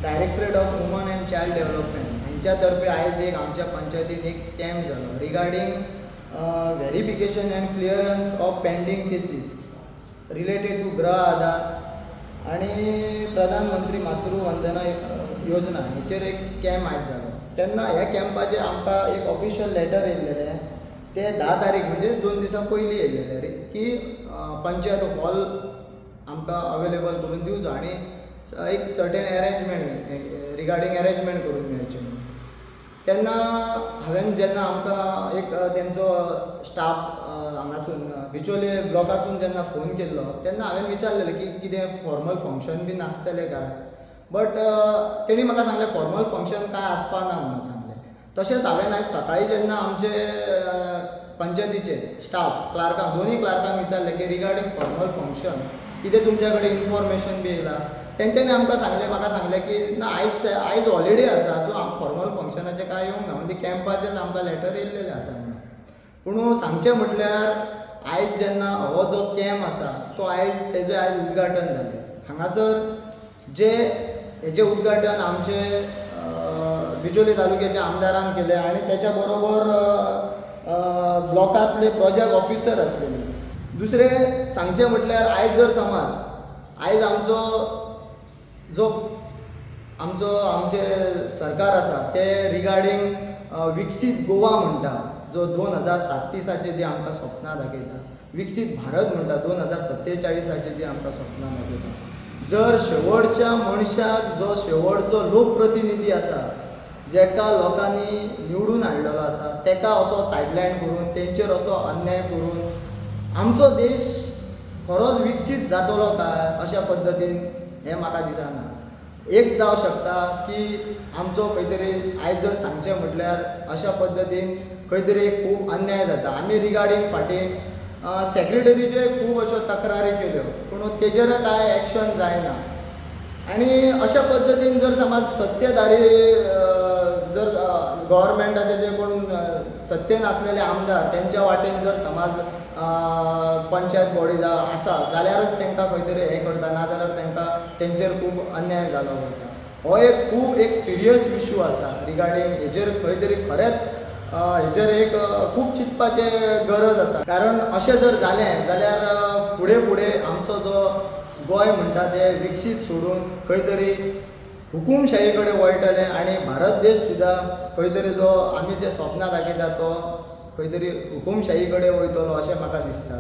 Directorate of woman and child development हेंच्या तर्फे आयज एक आमच्या पंचायतीन एक कॅम्प जालो regarding verification and clearance of pending cases related to Gruha Aadhaar आनी प्रधानमंत्री मातृवंदना योजना हेचेर एक कॅम्प आयज जालो. तेन्ना ह्या कॅम्पाचेर आमकां एक ऑफिशियल लेटर येयल्लेलें, तें 10 तारीख म्हणजे 2 दिसां पयलीं येयल्लेलें की पंचायत हॉल आमकां अवेलेबल करून दिवचो आनी एक सर्टेन अरेंजमेंट रिगार्डींग अरेंजमेंट करून मेळचें म्हणून. तेन्ना हांवें जेन्ना आमकां एक तेंचो स्टाफ हांगासून बिचोले ब्लॉकासून जेन्ना फोन केल्लो तेन्ना हांवें विचारलेलें की कितें फॉर्मल फंक्शन बीन आसतलें काय, बट तेणी म्हाका सांगलें फॉर्मल फंक्शन काय आसपा ना म्हणून सांगलें. तशेंच हांवें आयज सकाळीं जेन्ना आमचे पंचायतीचे स्टाफ क्लार्कांक दोनूय क्लार्कांक विचारलें की रिगार्डींग फॉर्मल फंक्शन कितें तुमच्या कडेन इन्फॉर्मेशन बी येयला, तेंच्यांनी आमकां सांगलें, म्हाका सांगलें की ना आयज हॉलिडे आसा सो फॉर्मल फंक्शनाचें कांय येवंक ना, म्हणजे कॅम्पाचेंच आमकां लेटर येयल्लेलें आसा म्हणून. पूण सांगचें म्हटल्यार आयज जेन्ना हो जो कॅम्प आसा तो आयज तेजें आयज उद्घाटन जालें. हांगासर जे हेजें उद्घाटन आमचे बिचोले तालुक्याच्या आमदारान केलें आनी तेच्या बरोबर ब्लॉकांतले प्रोजेक्ट ऑफिसर आसलेले. दुसरें सांगचें म्हटल्यार आयज जर समज आयज आमचो जो आमचो आमचें सरकार आसा तें रिगार्डींग विकसीत गोवा म्हणटा, जो 2037 जी आमकां स्वप्नां दाखयता, विकसीत भारत म्हणटा 2047 जी आमकां स्वप्नां दाखयता, जर शेवटच्या मनशाक जो शेवटचो लोकप्रतिनिधी आसा जेका लोकांनी निवडून हाडलेलो आसा तेका असो सायडलायन करून तेंचेर असो अन्याय करून आमचो देश खरोच विकसीत जातलो काय अशा पद्दतीन हें म्हाका दिसना. एक जावं शकता की आमचो खंय तरी आयज जर सांगचें म्हटल्यार अशा पद्दतीन खंय तरी खूब अन्याय जाता. आमी रिगार्डींग फाटीं सेक्रेटरीचेर खूब अश्यो तक्रारी केल्यो पूण तेजेर कांय एक्शन जायना आनी अशा पद्दतीन जर समज सत्तेधारी जर गव्हर्मेंटाचे जे कोण सत्तेन आसलेले आमदार तेंच्या वाटेन जर समाज पंचायत बॉडी आसा जाल्यारच तांकां खंय तरी हें करता, ना जाल्यार तांकां तेंचेर खूब अन्याय जालो वता. हो एक खूब एक सिरियस इशू आसा रिगार्डींग हेजेर खंय तरी खरेंच हेजेर एक खूब चिंतपाचें गरज आसा, कारण अशें जर जालें जाल्यार फुडें फुडें आमचो जो गोंय म्हणटा तें विकसीत सोडून खंय तरी हुकुमशाही कडेन वळटलें आनी भारत देश सुद्दां खंय तरी जो आमी जे स्वप्नां दाखयता तो खंय तरी हुकुमशाही कडेन वयतलो अशें म्हाका दिसता.